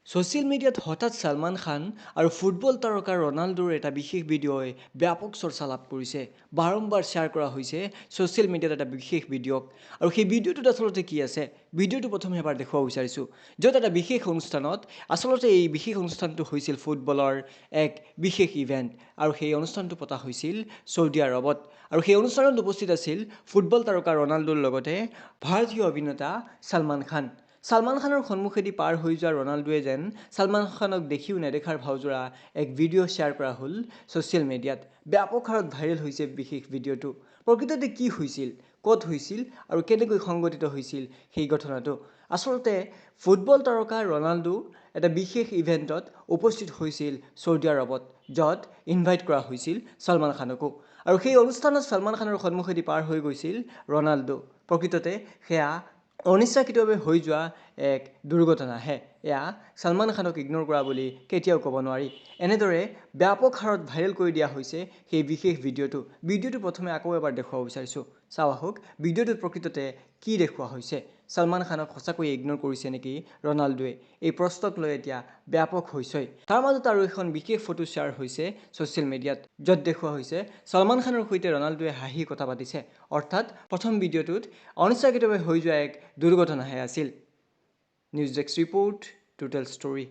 Social মিডিয়াত হঠাৎ ছলমান খান আৰু ফুটবল তাৰকা ৰনাল্ডোৰ এটা বিশেষ ভিডিঅ'ই ব্যাপক চৰ্চা লাভ কৰিছে। বাৰম্বাৰ শ্বেয়াৰ কৰা হৈছে ছ'চিয়েল মিডিয়াত এটা বিশেষ ভিডিঅ'ক। আৰু সেই ভিডিঅ'টোত আচলতে কি আছে, ভিডিঅ'টো প্ৰথমে এবাৰ দেখুৱাব বিচাৰিছোঁ, য'ত এটা বিশেষ অনুষ্ঠানত, আচলতে এই বিশেষ অনুষ্ঠানটো হৈছিল ফুটবলৰ এক বিশেষ ইভেণ্ট আৰু সেই অনুষ্ঠানটো পতা হৈছিল ছৌদি আৰৱত। আৰু সেই অনুষ্ঠানত উপস্থিত আছিল ফুটবল তাৰকা ৰনাল্ডোৰ লগতে ভাৰতীয় অভিনেতা ছলমান খান। ছলমান খানৰ সন্মুখেদি পাৰ হৈ যোৱা ৰনাল্ডোৱে যেন ছলমান খানক দেখিও নেদেখাৰ ভাও জোৰা এক ভিডিঅ' শ্বেয়াৰ কৰা হ'ল ছ'চিয়েল মিডিয়াত। ব্যাপক হাৰত ভাইৰেল হৈছে বিশেষ ভিডিঅ'টো। প্ৰকৃততে কি হৈছিল, ক'ত হৈছিল আৰু কেনেকৈ সংঘটিত হৈছিল সেই ঘটনাটো? আচলতে ফুটবল তাৰকা ৰনাল্ডো এটা বিশেষ ইভেণ্টত উপস্থিত হৈছিল ছৌদি আৰৱত, য'ত ইনভাইট কৰা হৈছিল ছলমান খানকো। আৰু সেই অনুষ্ঠানত ছলমান খানৰ সন্মুখেদি পাৰ হৈ গৈছিল ৰনাল্ডো। প্ৰকৃততে সেয়া অনিচ্ছাকৃতভাৱে হৈ যোৱা এক দুৰ্ঘটনাহে, এয়া ছলমান খানক ইগন'ৰ কৰা বুলি কেতিয়াও ক'ব নোৱাৰি। এনেদৰে ব্যাপক হাৰত ভাইৰেল কৰি দিয়া হৈছে সেই বিশেষ ভিডিঅ'টো। ভিডিঅ'টো প্ৰথমে আকৌ এবাৰ দেখুৱাব বিচাৰিছোঁ, চাওঁ আহক ভিডিঅ'টোত প্ৰকৃততে কি দেখুওৱা হৈছে। ছলমান খানক সঁচাকৈয়ে ইগন'ৰ কৰিছে নেকি ৰনাল্ডোৱে? এই প্ৰশ্নক লৈ এতিয়া ব্যাপক হৈছৈ। তাৰ মাজত আৰু এখন বিশেষ ফটো শ্বেয়াৰ হৈছে ছ'চিয়েল মিডিয়াত, য'ত দেখুওৱা হৈছে ছলমান খানৰ সৈতে ৰনাল্ডোৱে হাঁহি কথা পাতিছে। অৰ্থাৎ প্ৰথম ভিডিঅ'টোত অনিচ্ছাকৃতভাৱে হৈ যোৱা এক দুৰ্ঘটনাহে আছিল। News desk report, total story.